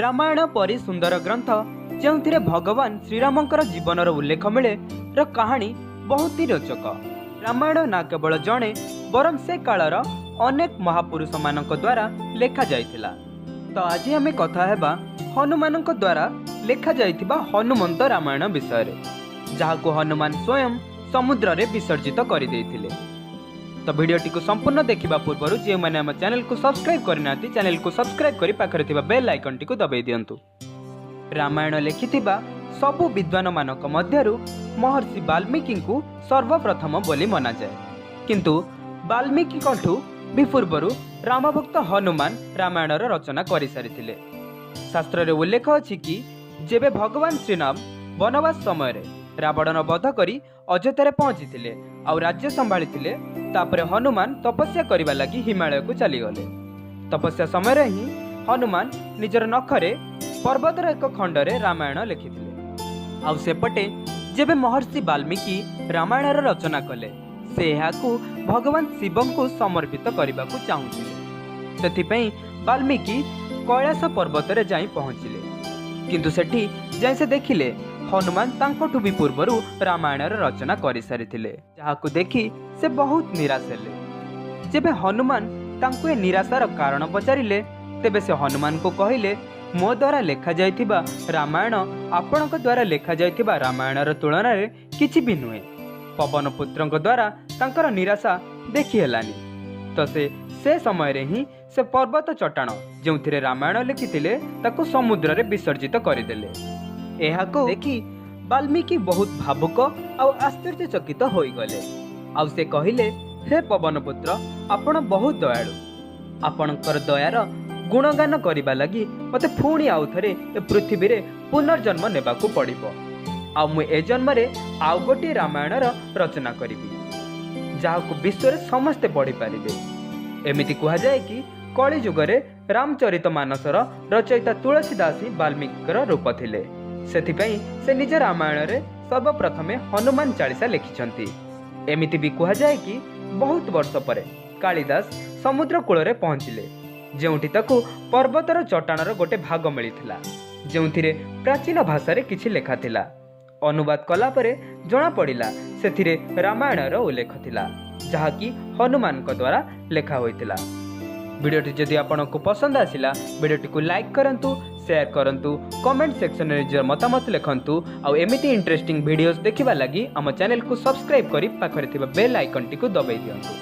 ରାମାୟଣ ପରି ସୁନ୍ଦର ଗ୍ରନ୍ଥ, ଯେଉଁଥିରେ ଭଗବାନ ଶ୍ରୀରାମଙ୍କର ଜୀବନର ଉଲ୍ଲେଖ ମିଳେ, ର କାହାଣୀ ବହୁତ ହି ରୋଚକ। ରାମାୟଣ ନା କେବଳ ଜଣେ ବରଂ ସେ କାଳର ଅନେକ ମହାପୁରୁଷମାନଙ୍କ ଦ୍ୱାରା ଲେଖାଯାଇଥିଲା। ତ ଆଜି ଆମେ କଥା ହେବା ହନୁମାନଙ୍କ ଦ୍ୱାରା ଲେଖାଯାଇଥିବା ହନୁମନ୍ତ ରାମାୟଣ ବିଷୟରେ, ଯାହାକୁ ହନୁମାନ ସ୍ୱୟଂ ସମୁଦ୍ରରେ ବିସର୍ଜିତ କରିଦେଇଥିଲେ। ତ ଭିଡ଼ିଓଟିକୁ ସମ୍ପୂର୍ଣ୍ଣ ଦେଖିବା ପୂର୍ବରୁ ଯେଉଁମାନେ ଆମ ଚ୍ୟାନେଲକୁ ସବସ୍କ୍ରାଇବ୍ କରିନାହାନ୍ତି, ଚ୍ୟାନେଲକୁ ସବସ୍କ୍ରାଇବ୍ କରି ପାଖରେ ଥିବା ବେଲ୍ ଆଇକନ୍ଟିକୁ ଦବାଇ ଦିଅନ୍ତୁ। ରାମାୟଣ ଲେଖିଥିବା ସବୁ ବିଦ୍ୱାନମାନଙ୍କ ମଧ୍ୟରୁ ମହର୍ଷି ବାଲ୍ମୀକିଙ୍କୁ ସର୍ବପ୍ରଥମ ବୋଲି ମନାଯାଏ। କିନ୍ତୁ ବାଲ୍ମୀକିଙ୍କଠୁ ବି ପୂର୍ବରୁ ରାମଭକ୍ତ ହନୁମାନ ରାମାୟଣର ରଚନା କରିସାରିଥିଲେ। ଶାସ୍ତ୍ରରେ ଉଲ୍ଲେଖ ଅଛି କି ଯେବେ ଭଗବାନ ଶ୍ରୀରାମ ବନବାସ ସମୟରେ ରାବଣର ବଧ କରି ଅଯୋଧ୍ୟାରେ ପହଞ୍ଚିଥିଲେ ଆଉ ରାଜ୍ୟ ସମ୍ଭାଳିଥିଲେ, ତାପରେ ହନୁମାନ ତପସ୍ୟା କରିବା ଲାଗି ହିମାଳୟକୁ ଚାଲିଗଲେ। ତପସ୍ୟା ସମୟରେ ହିଁ ହନୁମାନ ନିଜର ନଖରେ ପର୍ବତର ଏକ ଖଣ୍ଡରେ ରାମାୟଣ ଲେଖିଥିଲେ। ଆଉ ସେପଟେ ଯେବେ ମହର୍ଷି ବାଲ୍ମୀକି ରାମାୟଣର ରଚନା କଲେ, ସେ ଏହାକୁ ଭଗବାନ ଶିବଙ୍କୁ ସମର୍ପିତ କରିବାକୁ ଚାହୁଁଥିଲେ। ସେଥିପାଇଁ ବାଲ୍ମୀକି କୈଳାସ ପର୍ବତରେ ଯାଇ ପହଞ୍ଚିଲେ। କିନ୍ତୁ ସେଠି ଯାଇ ସେ ଦେଖିଲେ ହନୁମାନ ତାଙ୍କଠୁ ବି ପୂର୍ବରୁ ରାମାୟଣର ରଚନା କରିସାରିଥିଲେ, ଯାହାକୁ ଦେଖି ସେ ବହୁତ ନିରାଶ ହେଲେ। ଯେବେ ହନୁମାନ ତାଙ୍କୁ ଏ ନିରାଶାର କାରଣ ପଚାରିଲେ, ତେବେ ସେ ହନୁମାନଙ୍କୁ କହିଲେ, ମୋ ଦ୍ୱାରା ଲେଖାଯାଇଥିବା ରାମାୟଣ ଆପଣଙ୍କ ଦ୍ୱାରା ଲେଖାଯାଇଥିବା ରାମାୟଣର ତୁଳନାରେ କିଛି ବି ନୁହେଁ। ପବନ ପୁତ୍ରଙ୍କ ଦ୍ୱାରା ତାଙ୍କର ନିରାଶା ଦେଖି ହେଲାନି। ତ ସେ ସେ ସମୟରେ ହିଁ ସେ ପର୍ବତ ଚଟାଣ ଯେଉଁଥିରେ ରାମାୟଣ ଲେଖିଥିଲେ, ତାକୁ ସମୁଦ୍ରରେ ବିସର୍ଜିତ କରିଦେଲେ। ଏହାକୁ ଦେଖି ବାଲ୍ମୀକି ବହୁତ ଭାବୁକ ଆଉ ଆଶ୍ଚର୍ଯ୍ୟଚକିତ ହୋଇଗଲେ। ଆଉ ସେ କହିଲେ, ହେ ପବନ ପୁତ୍ର, ଆପଣ ବହୁତ ଦୟାଳୁ। ଆପଣଙ୍କର ଦୟାର ଗୁଣଗାନ କରିବା ଲାଗି ମୋତେ ପୁଣି ଆଉ ଥରେ ଏ ପୃଥିବୀରେ ପୁନର୍ଜନ୍ମ ନେବାକୁ ପଡ଼ିବ। ଆଉ ମୁଁ ଏ ଜନ୍ମରେ ଆଉ ଗୋଟିଏ ରାମାୟଣର ରଚନା କରିବି, ଯାହାକୁ ବିଶ୍ୱରେ ସମସ୍ତେ ପଢ଼ିପାରିବେ। ଏମିତି କୁହାଯାଏ କି କଳିଯୁଗରେ ରାମଚରିତ ମାନସର ରଚୟିତା ତୁଳସୀ ଦାସ ହିଁ ବାଲ୍ମୀକିଙ୍କର ରୂପ ଥିଲେ। ସେଥିପାଇଁ ସେ ନିଜ ରାମାୟଣରେ ସର୍ବପ୍ରଥମେ ହନୁମାନ ଚାଳିଶା ଲେଖିଛନ୍ତି। ଏମିତି ବି କୁହାଯାଏ କି ବହୁତ ବର୍ଷ ପରେ କାଳିଦାସ ସମୁଦ୍ର କୂଳରେ ପହଞ୍ଚିଲେ, ଯେଉଁଠି ତାକୁ ପର୍ବତର ଚଟାଣର ଗୋଟେ ଭାଗ ମିଳିଥିଲା, ଯେଉଁଥିରେ ପ୍ରାଚୀନ ଭାଷାରେ କିଛି ଲେଖା ଥିଲା। ଅନୁବାଦ କଲା ପରେ ଜଣାପଡ଼ିଲା ସେଥିରେ ରାମାୟଣର ଉଲ୍ଲେଖ ଥିଲା, ଯାହାକି ହନୁମାନଙ୍କ ଦ୍ୱାରା ଲେଖା ହୋଇଥିଲା। ଭିଡ଼ିଓଟି ଯଦି ଆପଣଙ୍କୁ ପସନ୍ଦ ଆସିଲା, ଭିଡ଼ିଓଟିକୁ ଲାଇକ୍ କରନ୍ତୁ, ସେୟାର କରନ୍ତୁ, କମେଣ୍ଟ ସେକ୍ସନରେ ନିଜର ମତାମତ ଲେଖନ୍ତୁ। ଆଉ ଏମିତି ଇଣ୍ଟରେଷ୍ଟିଂ ଭିଡ଼ିଓସ୍ ଦେଖିବା ଲାଗି ଆମ ଚ୍ୟାନେଲକୁ ସବସ୍କ୍ରାଇବ୍ କରି ପାଖରେ ଥିବା ବେଲ୍ ଆଇକନ୍ଟିକୁ ଦବାଇ ଦିଅନ୍ତୁ।